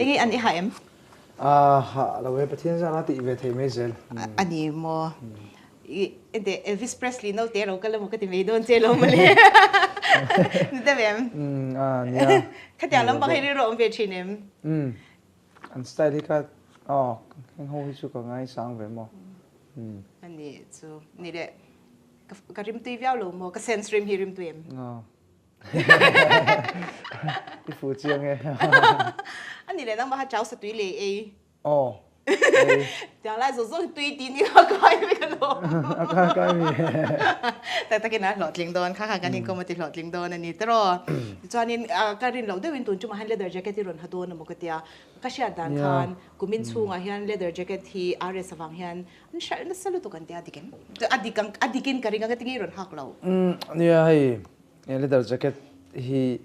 Enge an i hah em? A hah lo e, Pathian zan a tih ve theih mai zel. A ni maw? I ente Elvis Presley naute ro kal emaw ka ti mai dawn che lo mawle. Ni deuh em? Umm a nia. Khatiang lampang hi rilru a awm ve thin em? Umm an style hi ka aw heng ho hi chu ka ngaisang ve maw. Umm. A ni chu ni le ka rimtui viau lo maw? Ka sense rim hi rimtui em? Aw. I fu chiang e. A ni leh nangmah kha chau sa tui lei ei. Aw. Ei. Tiang lai zawk zawk hi tui tih ni kha kai vek alawm. A kai kai mi. Tak takin a hlawhtling dawn kha kha kan inkawm a ti hlawhtling dawn a ni tiraw. Tichuanin ka rin loh deuhin tun tumah hian leather jacket hi rawn ha dawn emaw ka tia. Ka hriat dan khan kumin chhungah hian leather jacket hi RS avang hian An hralh nasa lutuk an ti a dik em? A dik ang, a dikin ka ring ang ka ti nge i rawn hak lo. Umm nia hei leather jacket hi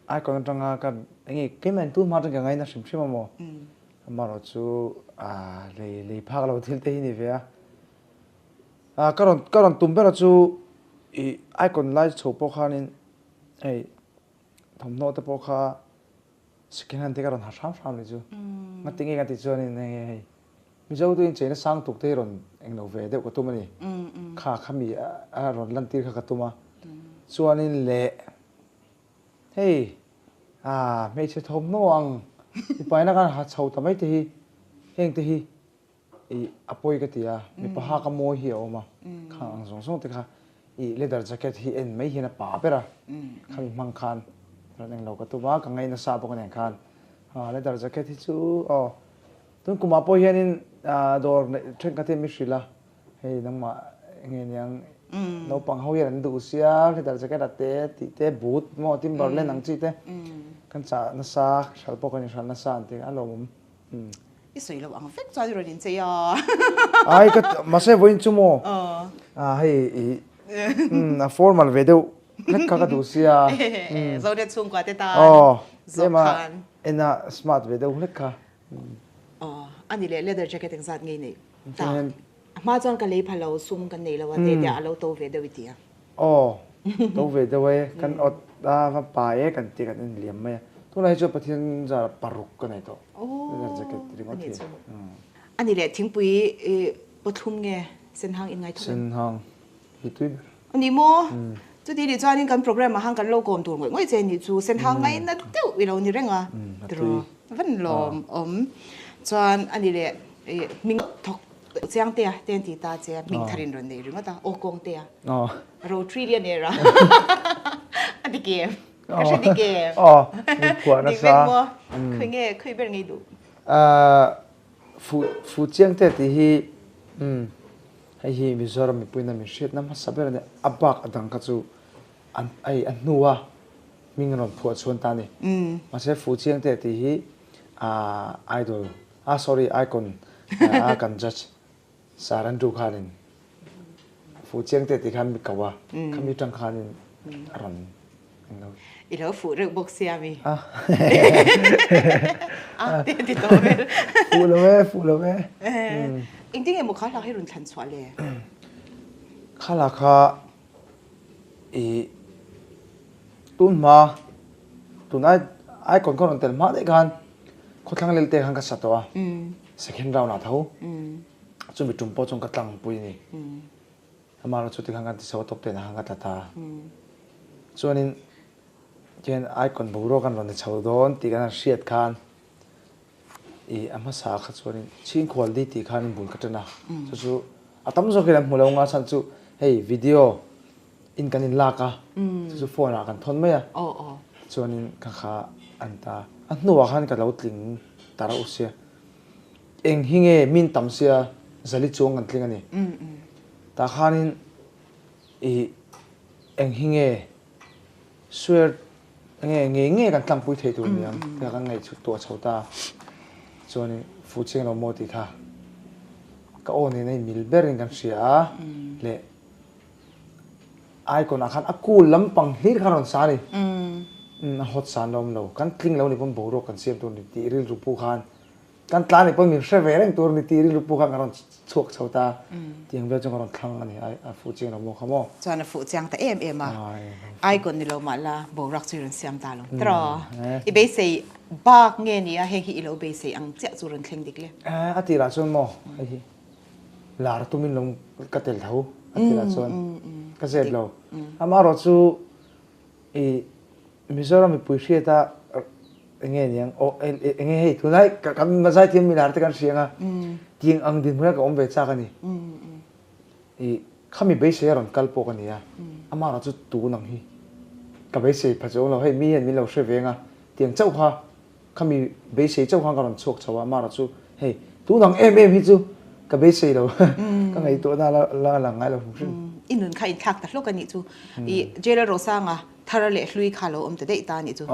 icon atanga ka enge keimah in tunhma atang ka ngaina hrim hrim a maw? Amaherawh chu lei lei phak lo thil te hi ni ve a. Ka rawn ka rawn tum ber chu ih icon lai chho pawh khanin hei thawmhnaw te pawh kha second hand te ka rawn ha hram hram leh chu. Ngatinge ka tih chuanin hei hei Mizo tu in cheina sang tuk te hi rawn englo ve deuh ka tum a ni. Kha kha mi a rawn lantir kha ka tum a. Chuanin leh hei ah hmeichhe thawmhnaw ang mipaina khan ha chho ta mai te hi heng te hi ih a pawi ka ti a. Mipa hak a mawi hi a awm a. Khang ang zawng zawng te kha ih leather jacket hi en mai hian a pa ber a. Khami hmang khan rawn englo ka tum a, ka ngaih nasa bawk nen khan leather jacket hi chu aw. Tun kumah pawh hianin dawr neih thenkhat hi mi hrilh a, hei nangmah nge niang naupang ho hian an duh sia, leather jacket a te tih te, boot maw Timberland ang chi te kan chah nasa, hralh pawh kan inhralh nasa an ti a lawmawm. I sawi lo ang vek chuan i rawn inchei a. Ai ka mahse vawiin chu maw hei i a formal ve deuh hlek kha ka duh sia. Zonet chhungkua te tan zawk khan. Ena smart ve deuh hlek kha. Aw, a ni leh leather jacket engzat nge i neih ta? A hma chuan ka lei pha lo, sum kan nei lo a te tia a lo to ve deuh i ti a. Aw, to ve deuh e, kan awt a va pa e kan ti kan en liam mai a. Tunah hi chuan Pathian zara paruk ka nei tawh leather jacket ringawt hi. A ni leh thingpui pawthlum nge senhang in ngaithawk em? Senhang. Hi tui ber. A ni maw? Chuti nih chuanin kan programme ah khan kan lo kawm tur ngawih ngawih che nih chu senhang ngaina deuh i lo ni reng a tiraw? Van lawm awm. Chuan a ni leh hming thawk chiang te a te an ti ta che a hming tharin rawn nei ringawt a aw kawng te a ro trillionaire a a dik em? Ka hre dik em? Dik vek maw? Khawi nge khawi ber ngei duh? Fuh fuh chiang te tih hi umm hei hi Mizoram mipuiin a min hriatna hmasa ber a nia, a bak a dang kha chu an hei a hnua hming rawn phuah chhuan ta a ni. Mahse fuh chiang te tih hi aah idol ah sorry icon a kan judge Sir Andrew khanin fuh chiang te tih khan mi ko a, khami tang khanin a rawn englo. I lo fuh reuh bawk sia mi. A te ti tawh vel. Fuh lo e, fuh lo e. Engtin nge maw kha hla hi rawn thlan chhuah le? Kha hla kha i tun hma tun ai icon kha rawn tel hma daih khan khawthlang lel te khan ka sa tawh a. Second round ah tho. Chumi tum pawh chuan ka tlangpui a ni. Amaherawh chu tikhan kan ti chho a tawp tehna khan ka tla ta. Chuanin tihian icon boruak an rawn ni chho dawn tih kan han hriat khan ih a hmasa kha chuanin chhingkhual di tih khan bul ka ṭan a. Chu chu a tam zawkin an hmu lo nga chhan chu hei video in kan in lak a chu chu phone ah kan thawn mai a. Chuanin ka kha an ta a hnuah khan ka lo tling ta reuh sia. Eng hi nge min tam sia zali chuang kan tling a ni. Tah khanin ih eng hi nge swear nge ngei ngei kan tlangpui thei tur ni ang tia kan ngaihchhut tuah chho ta. Chuanin fu chiang lo maw tih kha ka aw nena in mil berin kan hria a leh icon ah khan a cool lampang hlir kha rawn sa a ni. A hot san lo awm lo kan tling lo ni pawn boruak kan siam tur ni tih rilru pu khan. Kan tlan nih pawn min hre ve reng tur ni tih rilru pawh khan ka rawn chhuak chho ta. Tiang vel chu ka rawn thlang a ni. A fuh chiang lo maw kha maw? Chuan a fuh chiang ta em em a. Icon ni lo mah la boruak chu i rawn siam ta lo. Tiraw? I beisei bak nge ni a heng hi i lo beisei ang chiah chu rawn thleng dik le? A tirah chuan maw hei hi lar tumin lo ka tel tho a tirah chuan ka zep lo. Amaherawhchu I Mizoram mipui hriata enge niang aw enge hei tunlai kan zaithiam milar te kan hria anga tiang ang dinhmun hian ka awm ve chak a ni. I khami beisei a rawn kal pawh ka ni a, amah erawh chu tun ang hi ka beisei pha chuang lo, hei mi hian min lo hre ve anga tiang chauh kha Khami beisei chauh khan ka rawn chhuak chho a, amaherawh chu hei tun ang em em hi chu ka beisei lo, ka ngaihtuahna la la lang ngai lo hrim hrim. I nun kha inthlak ta hlawk a nih chu. I Jailal Rosanga thar leh hlui kha lo awm ta daih ta a nih chu.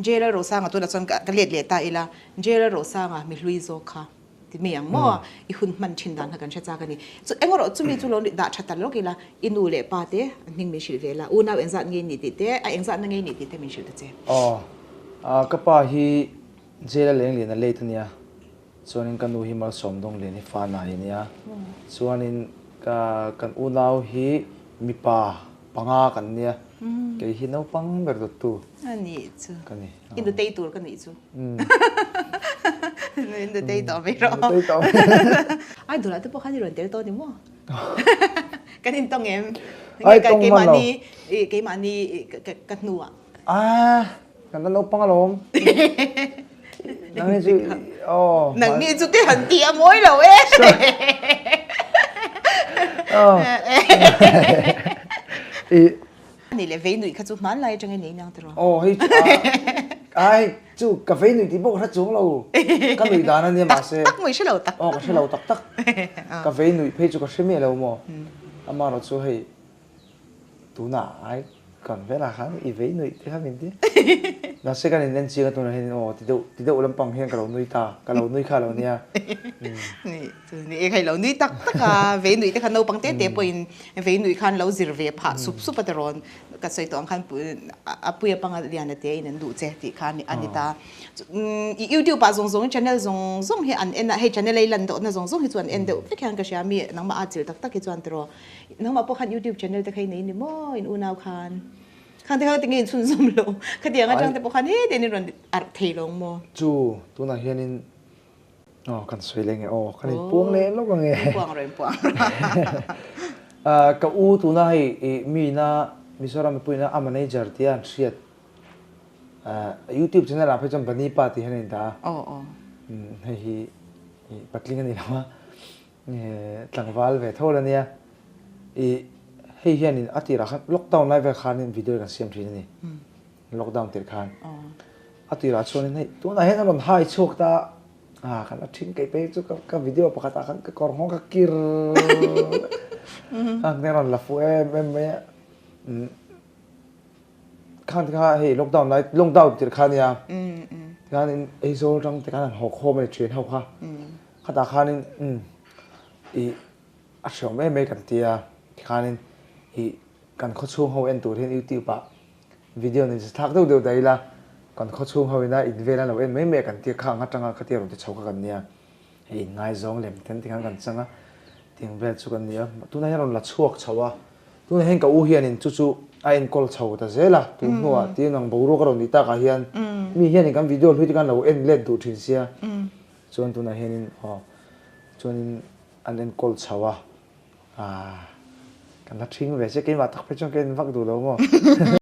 Jailal Rosanga tunah chuan ka let leh ta ila, Jailal Rosanga mi hlui zawk kha ti mai ang maw? I hun hman thin dan kha kan hre chak a ni. Chu eng erawh chumi chu lo dah tha ta lawk ila, i nu leh pa te an hming min hrilh ve la, unau engzat nge ni tih te, a engzatna nge ni tih te min hrilh ta che. Aw, ka pa hi jail a leng lian a late a nia, chuanin ka nu hi malsawm dawng lian hi fa nai a nia, chuanin ka kan unau hi mipa panga kan nia, kei hi naupang ber dawttu A nih chu. ka ni. I nutei tur ka nih chu. Nutei tawh mai rawh. Nutei tawh mai. Ai dulah te pawh khan i rawn tel tawh ni maw? Kan intawng em? Ai tawng hman lo. Keimahni ka hnuah. Ah, kan la naupang alawm. Nang ni chu aw. Nang ni chu te han ti a mawi lo e. I Ani leh vei nuih kha chu hmanlai atangin nei nang tiraw? Aw hei chu a ai chu ka vei nuih tih pawh ka hre chuang lo. Ka nuih dan ania mahse. Tak tak maw i hre lo tak tak. Aw ka hre lo tak tak. Ka vei nuih phei chu ka hre miah lo maw. Amaherawh chu hei tunah ai kan velah khan i vei nuih te kha min ti. Mahse kan in en chiang a tunah hian aw ti deuh ti deuh lampang hian ka lo nui ta ka lo nui kha lo nia. Chu ni e kha i lo nui tak tak a, vei nuih te kha naupang te te pawhin vei nuih khan lo zir ve phah sup sup a tirawn ka sawi tawh ang khan a puia panga lian a te in an duh che tih kha a ni ta. I YouTube ah zawng zawng channel zawng zawng hi an en a, hei channel a i lan dawhna zawng zawng hi chu an en deuh vek hian ka hria mi nangmah a chilh tak tak hi chuan tiraw nangmah pawh khan YouTube channel te kha i nei ni maw in unau khan khang te kha tinge in chhunzawm lo khatiang atang te pawh khan heti an in rawn arh thei lawng maw. Chu tunah hianin Aw kan sawi leh nge aw kan inpuang leh lawk ang e. Inpuang rawh inpuang rawh. Ka u tuna hei i mi ina Mizoram mipuiina a manager tia an hriat YouTube channel ah phei chuan Bunny pa tih hian a indah a. Aw aw. Hei hi patling a ni lo a tlangval ve tho la nia. I hei hianin a tirah khan lockdown lai vel khanin video kan siam thin a ni. Lockdown tirh khan a tirah chuanin hei tunah hian a rawn hai chhuak ta a kan la thin keih phei chu ka video pakhat ah khan ka kawr nghawng ka kir a a rawn la fuh em em mai a khan te kha hei lockdown lai lockdown tirh kha ania tikhanin Aizawl atang te khan an haw khawm a ni thian ho kha khatah khanin ih a hreawm em mai kan tia tikhanin ih kan khawchhung ho en tur hian youtube ah Video nei thlak deuh deuh daih ila, kan khawchhung ho ina in vel an lo en mai mai a kan tir kha ang atanga khatia rawn ti chho kha kan nia. Hei in ngaizawng lem ten tikhan kan chang a, tiang vel chu kan ni a. Tunah hian rawn la chhuak chho a, tunah hian ka u hianin chu chu a enkawl chho ta zel a, tun hnuah tin ang boruak a rawn nih takah hian mi hianin kan video hlui te khan lo en let duh thin sia, chuan tunah hianin aw chuanin an enkawl chho a, aah kan la thing ve che keimah tak phei chuan ka en vak duh lo maw.